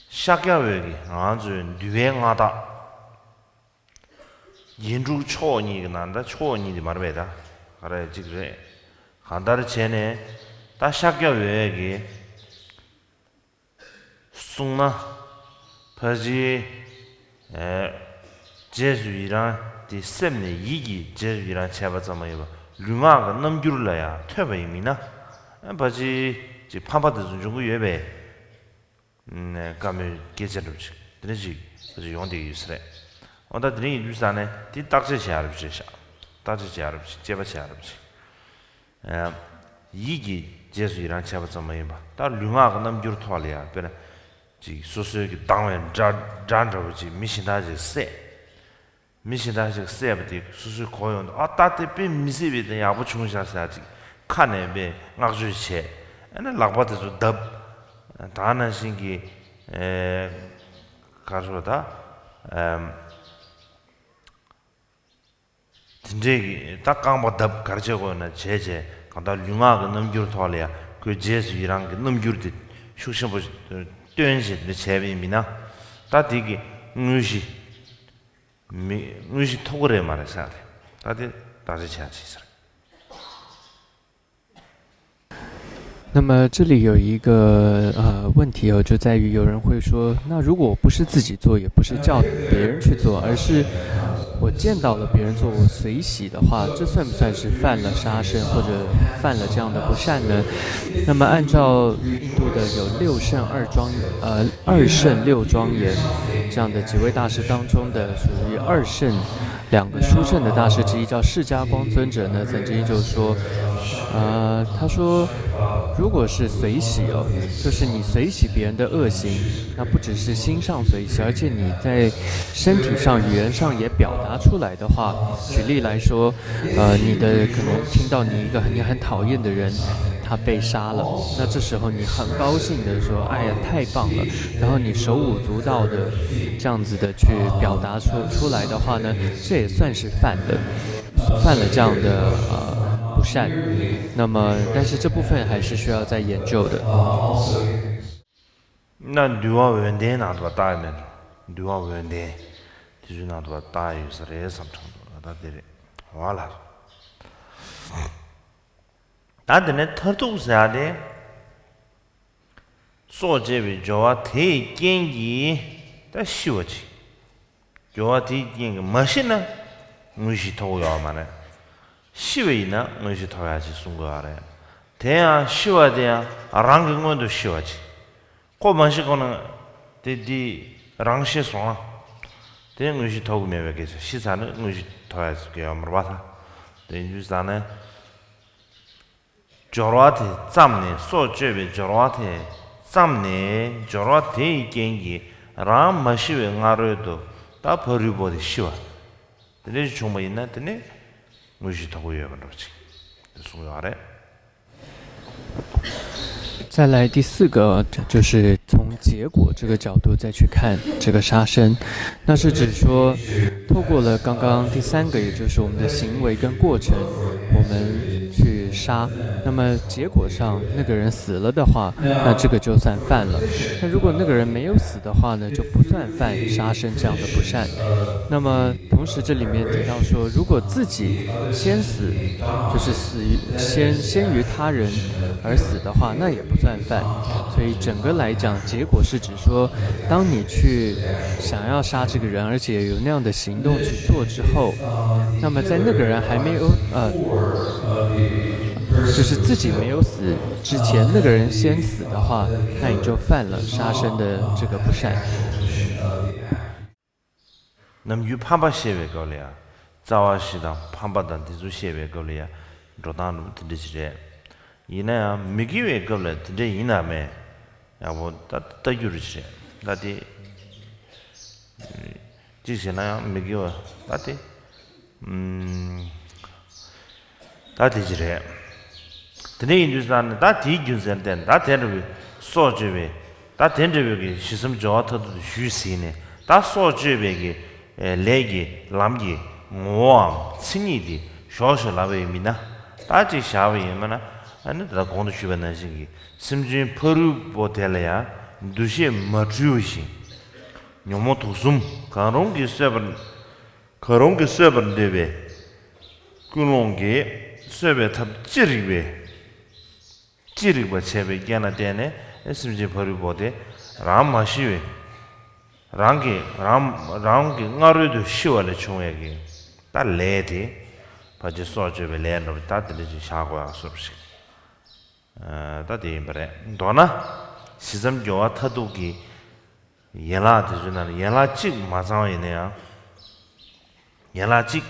ཤཱཀྱ་འོད་ཀྱིས་ང་ཚོའི་འདུལ་བའི་མངའ་བདག་ཡིག་དྲུག་མཆོག་གཉིས་ཀྱི་ནང་ད་མཆོག་གཉིས་དེ་མ་རེད་པས། ད་ག་རེ་གཅིག་རེད། གང་ལྟར་བྱས་ནས་ད་ཤཱཀྱ་འོད་ཀྱིས་གསུངས་ན། ཕལ་ཆེར་ཨེ། རྗེས་སུ་ཡི་རང་དེ་སེམས་ནས་ཡིད་ཀྱིས་རྗེས་སུ་ཡི་རང་བྱས་པ་ཙམ་མ་ཡིན་པར་ལུས་ངག་གི་རྣམ་འགྱུར་ལ་ཡང་ཐོས་པ་ཡིན་མིན་ན། ཨེ་ཕལ་ཆེར་ཅིག་ཕམ་པ་དེ་ཚོ་འབྱུང་གི་ཡོད་པས། བཀའ་མོལ་སྐད་ཆ་འདྲ་པོ་ཅིག་དེ་འདྲ་ཅིག་ཅིག་ཡོང་བསྡད་ཀྱི་ཡོད་ས་རེད། འོ་ད་དེ་རིང་ཡིན་དུས་ཙང་ནས་དེ་བརྟག་དཔྱད་བྱེད་ཡག་འདྲ་པོ་ཅིག་རེད་ཤག་བརྟག་དཔྱད་བྱེད་ཡག་འདྲ་པོ་ཅིག་དཔྱད་པ་བྱེད་ཡག་འདྲ་པོ་ཅིག་ཡིད་ཀྱིས་རྗེས་སུ་ཡི་རང་བྱས་པ་ཙམ་མ་ཡིན་པ་ད་ལུས་ངག་གི་རྣམ་འགྱུར་ཐོག་ལ་ཡང་དཔེར་ན་ཅིག་སོ་སོའི་གི་སྡང་བའི་སྒྲ་སྒྲ་འདྲ་པོ་ཅིག་མི་གཞན་དག་ཅིག་བསད། མི་གཞན་དག་ཅིག་བསད་པ་དེ་སོ་སོའི་གོ་ཡོང་དུས་ཨ་ད་དེ་དཔེ་མི་སྲིད་པའི་དེ་ཡག་པོ་བྱུང་ཤག་ཟེར་ཅིག་ཁ་ནས་དཔེ་བསྔགས་བརྗོད་བྱས། ཨ་ནི་ལག་པ་དེ་ཚོ་བརྡབ། ད་ནང་བཞིན་གྱི་ཨེ། ག་རེ་ཟེར་ད། ཨེམ། དེ་འདྲས་ཀྱི་ད་རྐང་པ་བརྡབ་ག་རེ་བྱེད་དགོས་ན་བྱས་བྱས་གང་ལྟར་ལུས་ངག་གི་རྣམ་འགྱུར་ཐོག་ལ་ཡང་ཁོའི་རྗེས་སུ་ཡི་རང་གི་རྣམ་འགྱུར་དེ་ཤུགས་ཆེན་པོ་སྟོན་བྱས་དེ་འདྲ་བྱས་པ་ཡིན་མིན་ན། ད་དེ་གི་དངོས་གཞི་མི་དངོས་གཞི་ཐོབ་ཀྱི་རེད་མ་རེད་ཟེར་ཏེ་ད་དེ་བརྟག་དཔྱད་བྱས་ཅིག་ཟེར། 那么这里有一个呃问题哦，就在于有人会说，那如果不是自己做，也不是叫别人去做，而是我见到了别人做我随喜的话，这算不算是犯了杀生或者犯了这样的不善呢？那么按照印度的有六圣二庄，呃，二圣六庄严这样的几位大师当中的属于二圣，两个殊胜的大师之一叫释迦光尊者呢，曾经就说，呃，他说，如果是随喜哦，就是你随喜别人的恶行，那不只是心上随喜，而且你在身体上、语言上也表达出来的话，举例来说，呃，你的可能听到你一个你很讨厌的人，他被杀了，那这时候你很高兴的说：“哎呀，太棒了！”然后你手舞足蹈的这样子的去表达出出来的话呢，这也算是犯的，犯了这样的呃不善。那么，但是这部分还是需要再研究的。 ན་འདུལ་བ་འོད་ལྡན་ནང་དུ་བ་བཏགས་ཡོད་མེད་འགྲོ། འདུལ་བ་འོད་ལྡན་དེ་ཚོའི་ནང་དུ་བ་བཏགས་ཡོད་ས་རེད་བསམ་དྲན་འདུག་ད་དེ་རེད་བ་ལ། ད་དེ་ནས་མཐར་ཐུག་ཟེར་ཡ་དེ། སྲོག་བཅད་པའི་སྦྱོར་བ་དེའི་རྐྱེན་གྱིས་ད་ཤི་བ་ཅིག་སྦྱོར་བ་དེའི་རྐྱེན་གྱིས་མ་ཤི་ན་དངོས་གཞི་ཐོབ་ཀྱི་ཡོད་མ་རེད། ཤི་བ་ཡིན་ན་དངོས་གཞི་ཐོབ་ཡ་ཅིག་གསུང་གི་ཡོད་རེད། དེ་ཡང་ཤི་བ་དེ་ཡང་རང་གི་སྔོན་དུ་ཤི་བ་ཅིག་ཁོ་མ་ཤི་གོང་ན་དེ་དེ་རང་ཤི་སོང་ན། དེ་དངོས་གཞི་ཐོབ་ཀྱི་མེད་པའི་སྐད་ཆ། ཤི་ཚར་ན་དངོས་གཞི་ཐོབ་ཡ་ཅིག་ཡོད་མ་རེད་པ། ད་དེ་ཡིན་དུས་ཙང་ནས། སྦྱོར་བ་དེ་བརྩམས་ནས། སྲོག་གཅོད་པའི་སྦྱོར་བ་དེ་བརྩམས་ནས། སྦྱོར་བ་དེ་ཡི་རྐྱེན་གྱིས་རང་མ་ཤི་བའི་སྔ་རོལ་དུ་ད་ཕ་རོལ་པོ་དེ་ཤི་བ། དེ་འདྲ་ཞིག་བྱུང་བ་ཡིན་ན་དེ་ནི་དངོས་གཞི་ཐོབ་ཀྱི་ཡོད་པ་འདྲ་པོ་ཅིག་དེ་གསུངས་ཡོད་རེད། 再来第四个，就是从结果这个角度再去看这个杀生，那是指说，透过了刚刚第三个，也就是我们的行为跟过程，我们去杀，那么结果上那个人死了的话，那这个就算犯了。那如果那个人没有死的话呢，就不算犯杀生这样的不善。那么同时这里面提到说，如果自己先死，就是死于先先于他人而死的话，那也不算犯。所以整个来讲，结果是指说，当你去想要杀这个人，而且有那样的行动去做之后，那么在那个人还没有呃，就是自己没有死之前，那个人先死的话，那你就犯了杀生的这个不善。 ནམ་རྒྱུན་ཕམ་པ་བཤད་པའི་སྐབས་ལ་ཡང་། རྩ་བ་བཞི་དང་ཕམ་པ་དང་དེ་ཚོ་བཤད་པའི་སྐབས་ལ་ཡང་། འགྲོ་སྟངས་དེ་འདྲ་ཞིག་རེད། ཡིན་ན་ཡང་མི་དགེ་བའི་སྐབས་ལ་དེ་འདྲ་ཡིན་ན་མེད། ཡག་པོ་ད་ལྟ་རྒྱུ་རེད་ཞིག་རེད། ད་དེ། གཅིག་བྱས་ན་ཡང་མི་དགེ་བ་ད་དེ། ཨུམ། ད་དེ་ཅི་རེད། དེ་འདྲ་ཡིན་དུས་ཙང་ནས་ད་དེའི་རྒྱུ་མཚན་བརྟེན་ད་དེ་འདྲ་བའི་སྲོག་གཅོད་པའི་ད་དེ་འདྲ་བའི་གི་ཞི་བསམ་སྦྱོར་བ་མཐར་ཐུག་ཏུ་ཞུས་ཟིན་ནས་ད་སྲོག་གཅོད་པའི་གི་ལས་ཀྱི་ལམ་གྱི་ངོ་བོའམ་མཚན་ཉིད་དེ་ཞོག་ཞོག་ལབ་པ་ཡིན་མིན་ན་ད་ཅིག་བཞག་པ་ཡིན་མིན་ན་ཨ་ནི་ད་གོང་དུ་ཞུས་པ་ནང་བཞིན་གྱི་སེམས་ཅན་ཕ་རོལ་པོ་དེ་ལ་ཡང་འདུ་ཤེས་མ་འཁྲུལ་བ་ཞིག་ཉོན་མོངས་དུག་གསུམ་གང་རུང་གིས་གསོད་པར། གང་རུང་གིས་གསོད་པར་འདོད་པའི་ཀུན་སློང་གིས་གསོད་པའི་ཐབས་ཅི་རིགས་པས། ཅི་རིགས་པ་བྱས་པའི་རྐྱེན་ལ་བརྟེན་ནས་སེམས་ཅན་ཕ་རོལ་པོ་དེ་རང་མ་ཤི་བའི་རང་གི་རང་རང་གི་སྔ་རོལ་དུ་ཤི་བ་ལས་བྱུང་བའི་གི་ད་ལས་དེ་ཕལ་ཆེར་སྲོག་གཅོད་པའི་ལས་འདྲ་བ་ད་དེ་འདྲ་ཅིག་བཞག་དགོས་ཡག་སོར་ཞིག་ད་དེ་ཡིན་པ་རེད། མདོར་ན་ཞི་བསམ་སྦྱོར་བ་མཐར་ཐུག་གི་ཡན་ལག་དེ་ཚོའི་ནང་ནས་ཡན་ལག་གཅིག་མ་ཚང་བ་ཡིན་ན་ཡང་། ཡན་ལག་གཅིག་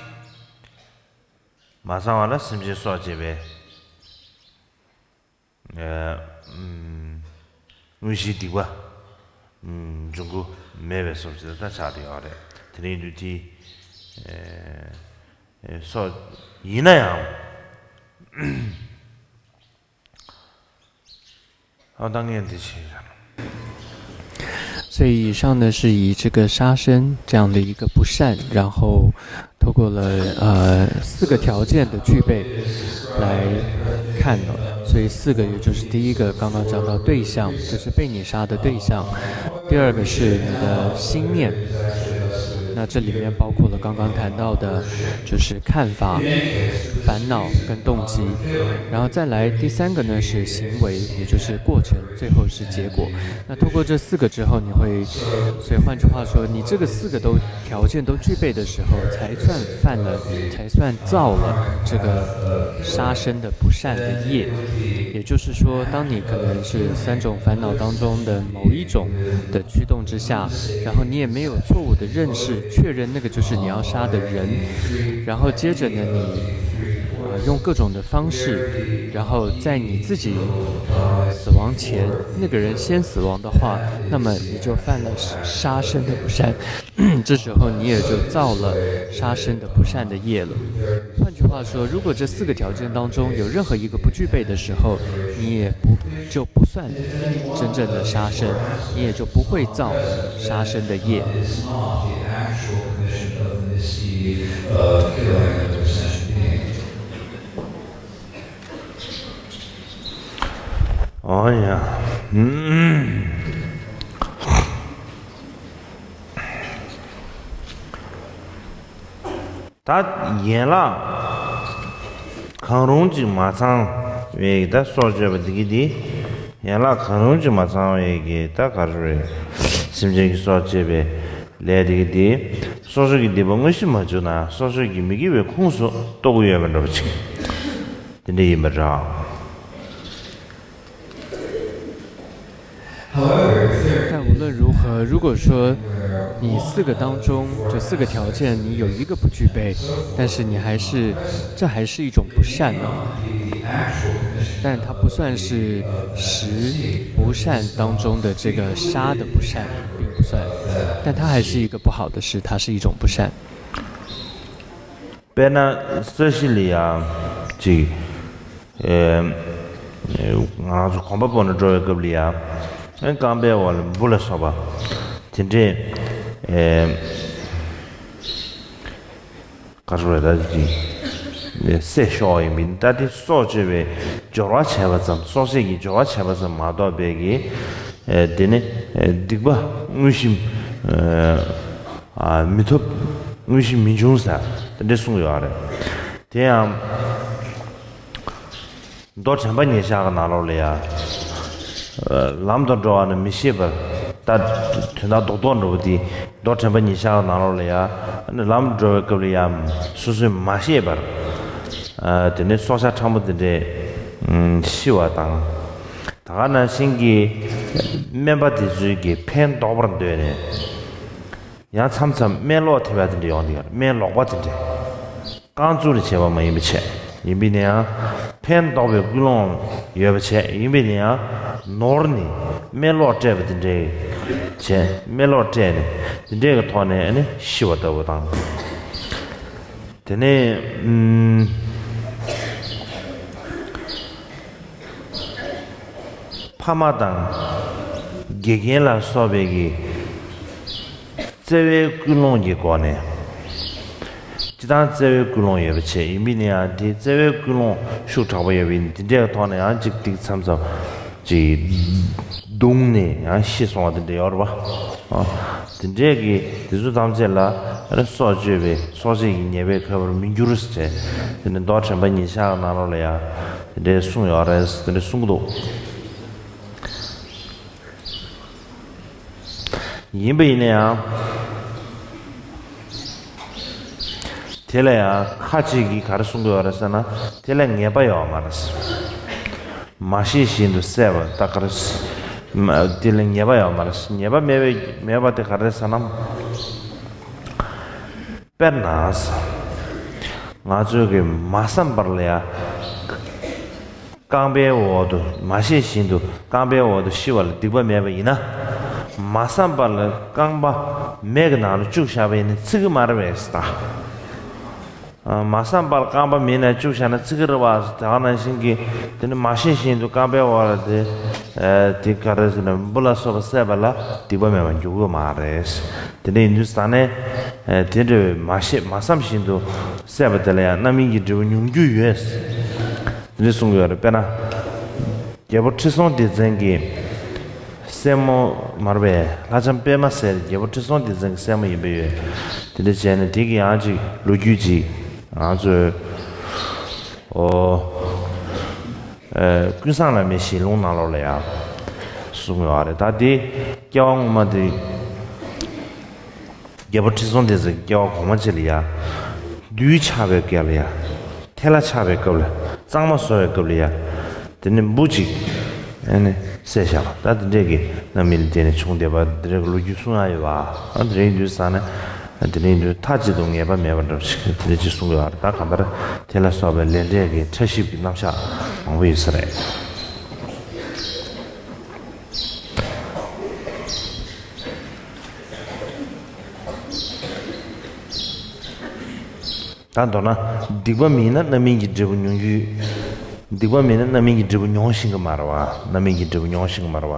མ་ཚང་བ་ལ་སེམས་ཅན་སྲོག་བཅད་པའི་ཨ་ཨུམ་དངོས་གཞིའི་སྡིག་པ་ཨུམ་འབྱུང་གི་མེད་པའི་བཟོ་ཅིག་ད་ཆགས་བསྡད་ཡོད་རེད། དེ་རིང་དུས་དེ་ཨེ་ཨེ་སྲོག་ཡིན་ན་ཡང་། ཨ་ད་ངས་འདི་བྱས་ཡོད། 所以以上呢是以这个杀生这样的一个不善，然后透过了呃四个条件的具备来看的。所以四个，也就是第一个，刚刚讲到对象，就是被你杀的对象；第二个是你的心念，那这里面包括了刚刚谈到的，就是看法、烦恼跟动机，然后再来第三个呢是行为，也就是过程，最后是结果。那通过这四个之后，你会，所以换句话说，你这个四个都条件都具备的时候，才算犯了，才算造了这个杀生的不善的业。也就是说，当你可能是三种烦恼当中的某一种的驱动之下，然后你也没有错误的认识，确认那个就是你要杀的人，然后接着呢，你呃用各种的方式，然后在你自己死亡前，那个人先死亡的话，那么你就犯了杀生的不善。这时候你也就造了杀生的不善的业了。换句话说，如果这四个条件当中有任何一个不具备的时候，你也不就不算真正的杀生，你也就不会造杀生的业。ཨོ་ཡ། ད་ཡན་ལག་གང་རུང་ཅིག་མ་ཚང་བའི་ད་སྲོག་གཅོད་པ་འདི་གི་འདི། ཡན་ལག་གང་རུང་ཅིག་མ་ཚང་བའི་གི་ད་ག་རེ་རེད། སེམས་ཅན་གྱི་སྲོག་གཅོད་པའི་ལས་འདི་གི་འདི། སྲོག་གཅོད་ཀྱི་སྡིག་པ་དངོས་གཞི་མ་བྱུང་ན་སྲོག་གཅོད་ཀྱི་མི་དགེ་བའི་ཁུངས་སུ་གཏོགས་ཀྱི་ཡོད་མ་འགྲོ་བ་ཅིག་དེ་འདྲ་ཡིན་པ་འདྲ། 但无论如何，如果说你四个当中这四个条件你有一个不具备，但是你还是这还是一种不善呢，但它不算是十不善当中的这个杀的不善，并不算，但它还是一个不好的事，它是一种不善。 དཔེར་ན་ས་གཞི་ལ་ཡ་ཅིག་ང་ཚོ་གོམ་པ་སྤོ་ནས་འགྲོ་བའི་སྐབས་ལ་ཡ་རྐང་པའི་འོག་ལ་འབུ་ལ་སོགས་པ་དེ་འདྲས་ག་རེ་རེད་ད་ཅིག་བསད་ཤོག་ཡིན་མིན་ད་དེ་སྲོག་གཅོད་པའི་སྦྱོར་བ་བྱས་པ་ཙམ་སྲོག་བཅད་ཀྱི་སྦྱོར་བ་བྱས་པ་ཙམ་མ་གཏོགས་པའི་གི་དེ་ནི་སྡིག་པ་དངོས་གཞི་མི་ཐོབ་དངོས་གཞི་མི་འབྱུང་ཟེར་དེ་འདྲས་གསུངས་ཡོད་རེད། དེ་ཡང་མདོ་དྲན་པ་ཉེར་བཞག་གི་ནང་ལོགས་ལ་ཡ། ལམ་དུ་འགྲོ་བ་ནི་མི་ཤེས་པར་ད་དོན་དག་རྡོག་རྡོག་འགྲོ་བ་དེ་མདོ་དྲན་པ་ཉེར་བཞག་གི་ནང་ལོགས་ལ་ཡ། ལམ་དུ་འགྲོ་བའི་སྐབས་ལ་ཡ་སོ་སོས་མ་ཤེས་པར། དེ་ནས་སྲོག་ཆགས་ཕྲ་མོ་དེ་འདྲས་ཤི་བ་དང་། ད་ག་ནང་བཞིན་གྱི་སྨན་པ་དེ་ཚོས་ཀྱི་ཕན་འདོགས་པར་འདོད་ནས། ཡང་མཚམས་མཚམས་སྨན་ལོག་ཐེབས་པ་དེ་འདྲ་ཡོང་གི་ཡོད་རེད། སྨན་ལོག་པ་དེ་འདྲ། རྐང་བཙུགས་ནས་བྱས་པ་མ་ཡིན་པ་བྱས། ཡིན་པས་ན་ཡང་ཕན་འདོགས་པའི་ཀུན་སློང་ཡོད་པ་བྱས། ཡིན་པས་ན་ཡང་ནོར་ནས་སྨན་ལོག་སྤྲད་པ་དེ་འདྲ་བྱས། སྨན་ལོག་སྤྲད་ནས་དེ་འདྲའི་གི་ཐོག་ནས་ཨ་ནི་ཤི་བ་ལྟ་བུ་དང་། དེ་ནས་ཨུམ། ཕ་མ་དང་དགེ་རྒན་ལ་སོགས་པའི་གི་བརྩེ་བའི་ཀུན་སློང་གི་སྒོ་ནས། སྤྱི་བཏང་བརྩེ་བའི་ཀུན་སློང་ཡོད་པ་བྱས། ཡིན་པས་ན་ཡང་དེ་བརྩེ་བའི་ཀུན་སློང་ཤུགས་དྲག་པོ་ཡོད་པས་འདི་འདྲའི་ཐོག་ནས་ཡང་ཅིག་ཏིག་མཚམས་མཚམས་ཅིག་བརྡུངས་ནས་ཡང་ཤི་སོང་བ་དེ་འདྲ་ཡོད་རེད་པ། དེ་འདྲས་ཀྱི་དེ་ཚོ་ཐམས་ཅད་ལ་སྲོག་གཅོད་པའི་སྲོག་བཅད་ཀྱི་ཉེས་པའི་མཁས་པར་མི་འགྱུར་ཟེར། དེ་ནི་མདོ་དྲན་པ་ཉེར་བཞག་ནང་ལོགས་ལ་ཡང་དེ་འདྲས་གསུངས་ཡོད་རེད། དེ་འདྲས་གསུང་གི་འདུག་ཡིན་པ་ཡིན་ན་ཡང་། དེ་ལ་ཡང་ཁ་ཅིག་གིས་ག་རེ་གསུང་གི་ཡོད་རེད་ཟེར་ན། དེ་ལ་ངེས་པ་ཡོད་མ་རེད། མ་ཤེས་བཞིན་དུ་བསད་པ་ད་ག་རེ། དེ་ལ་ངེས་པ་ཡོད་མ་རེད། ངེས་པ་མེད་པའི་མེད་པ་དེ་ག་རེ་ཟེར་ན། དཔེར་ན། ང་ཚོས་ཀྱི་མ་བསམ་པར་ལ་ཡ། རྐང་པའི་འོག་ཏུ་མ་ཤེས་བཞིན་དུ་རྐང་པའི་འོག་ཏུ་ཤི་བ་ལ་སྡིག་པ་མེད་པ་ཡིན་ན། མ་བསམ་པར་ལ་རྐང་པ་མེ་གི་ནང་ལ་བཅུག་བཞག་པ་ཡིན་ན་འཚིག་གི་མ་རེད་པས་ད། མ་བསམ་པར་རྐང་པ་མེ་ནང་བཅུག་བཞག་ན་འཚིག་གི་རེད་པ། དེ་ག་ནང་བཞིན་གྱི་དེ་ནི་མ་ཤེས་བཞིན་དུ་རྐང་པའི་འོག་ལ་དེ་དེ་ག་རེ་ཟེར་ན་འབུ་ལ་སོགས་པ་བསད་པ་ལ་སྡིག་པ་མེད་པར་འགྱུར་གི་མ་རེད། དེ་འདྲ་ཡིན་དུས་ཙང་ནས་དེ་འདྲ་བའི་མ་ཤེས་མ་བསམ་བཞིན་དུ་བསད་པ་དེ་ལ་ཡང་རྣམ་སྨིན་གྱི་འབྲས་བུ་མྱོང་རྒྱུ་ཡོད། དེ་འདྲ་གསུང་གི་ཡོད་རེད། དཔེར་ན། རྒྱལ་པོ་ཁྲི་སྲོང་ལྡེ་བཙན་གྱི་སྲས་མོ་མར་པའི་ལྷ་ལྕམ་པད་མ་ཟེར་རྒྱལ་པོ་ཁྲི་སྲོང་ལྡེ་བཙན་གྱི་སྲས་མོ་ཡིན་པ་ཡོད། དེ་འདྲ་བྱས་ནས་དེ་གི་ཡང་ཅིག་ལོ་རྒྱུས་ཅིག་ང་ཚོས་ཨོ། ཨེ། ཀུན་བཟང་བླ་མའི་ཞལ་ལུང་ནང་ལོགས་ལ་ཡང་གསུངས་ཡོད་རེད། ད་དེ་སྐྱེ་བ་སྔོན་མ་དེ་རྒྱལ་པོ་ཁྲི་སྲོང་ལྡེ་བཙན་གྱི་སྐྱེ་བ་གོང་མ་ཅིག་ལ་ཡང་བདུད་ཆགས་པའི་སྐབས་ལ་ཡང་། ཐལ་བ་ཆགས་པའི་སྐབས་ལ། གཙང་མ་བཟོ་བའི་སྐབས་ལ་ཡང་། དེ་ནས་འབུ་ཅིག་ཨ་ནི་བསད་བཞག་པ། ད་དེ་འདྲས་ཀྱི་རྣམ་སྨིན་ལ་བརྟེན་ནས་བྱུང་བསྡད་པ་དེ་འདྲས་ཀྱི་ལོ་རྒྱུས་གསུང་ཡག་ཡོད་པ། ཨ། དེ་རིང་དུས་ཙང་ནས། དེ་རིང་དུས་མཐའ་གཅིག་ཏུ་ངེས་པ་མེད་པ་འདྲ་པོ་ཞིག་དེ་འདྲས་ཅིག་གསུང་གི་ཡོད་རེད། ད་གང་ལྟར་དེ་ལ་སོགས་པའི་ལས་འབྲས་ཀྱི་ཕྲ་ཞིབ་ཀྱི་རྣམ་གཞག་མང་པོ་ཡོད་ས་རེད། ད་མདོར་ན། སྡིག་པ་མིན་ན་རྣམ་སྨིན་གྱི་འབྲས་བུ་མྱོང་རྒྱུ། སྡིག་པ་མིན་ན་རྣམ་སྨིན་གྱི་འབྲས་བུ་མྱོང་ཤེས་ཀྱི་མ་རེད་པ། རྣམ་སྨིན་གྱི་འབྲས་བུ་མྱོང་ཤེས་ཀྱི་མ་རེད་པ།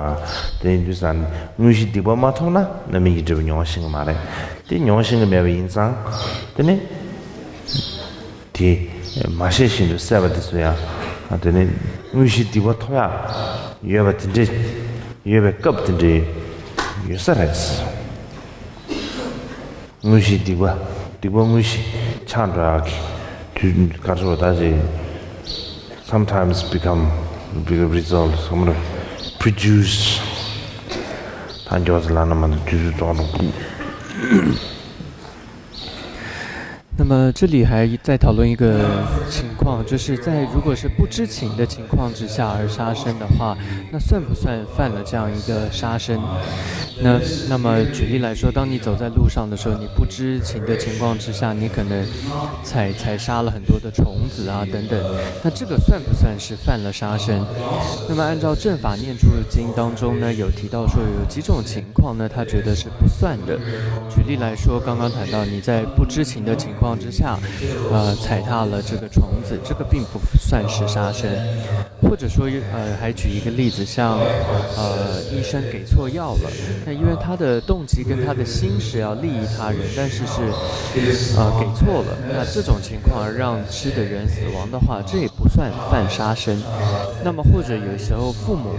དེ་ཡིན་དུས་ཙང་དངོས་གཞི་སྡིག་པ་མ་མཐོང་ན་རྣམ་སྨིན་གྱི་འབྲས་བུ་མྱོང་ཤེས་ཀྱི་མ་རེད། དེ་མྱོང་ཤེས་ཀྱི་མེད་པ་ཡིན་ཙང་། དེ་ནི། དེ་མ་ཤེས་བཞིན་དུ་བསད་པ་དེ་ཚོ་ཡང་། དེ་ནི་དངོས་གཞི་སྡིག་པ་ཐོབ་ཡག་ཡོད་པ་དེ་འདྲས་ཡོད་པའི་སྐབས་དེ་འདྲས་ཡོད་ས་རེད། དངོས་གཞི་སྡིག་པ། སྡིག་པ་དངོས་གཞི་ཆགས་འགྲོ་ཡག་གི་དུས་ག་ཚོད་ད་ཅིག sometimes become, become result, some produce. ད་མགྱོགས་ཙམ་ལབ་ན་མ་གཏོགས་དུས་ཚོད་རྫོགས་འགྲོ། 那么这里还再讨论一个情况，就是在如果是不知情的情况之下而杀生的话，那算不算犯了这样一个杀生？那那么举例来说，当你走在路上的时候，你不知情的情况之下，你可能踩踩杀了很多的虫子啊等等，那这个算不算是犯了杀生？那么按照正法念处经当中呢，有提到说有几种情况呢，他觉得是不算的。举例来说，刚刚谈到你在不知情的情况之下，呃，踩踏了这个虫子，这个并不算是杀生。或者说，呃，还举一个例子，像呃医生给错药了，那因为他的动机跟他的心是要利益他人，但是是呃给错了，那这种情况而让吃的人死亡的话，这也不算犯杀生。那么或者有时候父母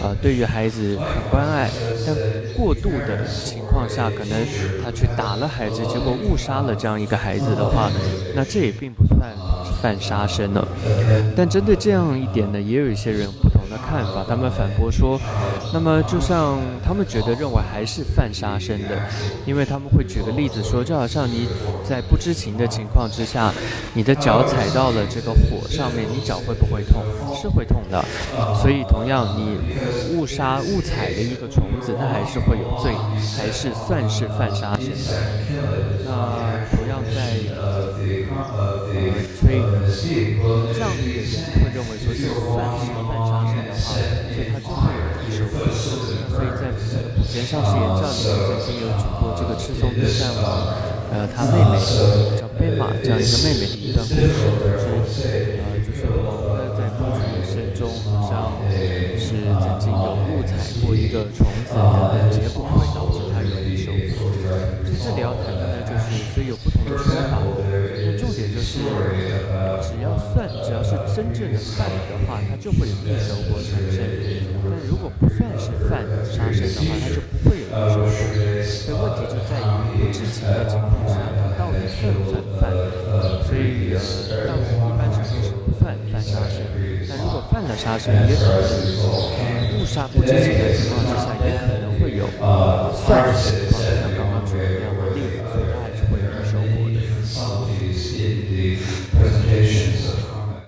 呃对于孩子很关爱，但过度的情况下，可能他去打了孩子，结果误杀了这样一个孩子的话，那这也并不算犯杀生呢。但针对这样一点呢，也有一些人有不同的看法，他们反驳说，那么就像他们觉得认为还是犯杀生的，因为他们会举个例子说，就好像你在不知情的情况之下，你的脚踩到了这个火上面，你脚会不会痛？是会痛的。所以同样，你误杀误踩了一个虫子，它还是会有罪，还是算是犯杀生的。那同样在呃，所以这样的一个人会认为说，这算是犯杀生的话，所以他就会有异手。所以在这个普贤上师言教里面，曾经有举过这个赤松德善王，呃，他妹妹叫贝玛这样一个妹妹的一段故事，就是呃，就是王呢在过去的生中，好像是曾经有误踩过一个虫子等等，结果会导致他有异手。所以这里要谈的呢，就是所以有不同的说法，那重点就是，只要算，只要是真正的犯的话，它就会有异熟果产生。但如果不算是犯杀生的话，它就不会有异熟果。所以问题就在于不知情的情况下，它到底算不算犯？所以，呃，大部分一般情况是不算犯杀生。但如果犯了杀生，也可能误杀不知情的情况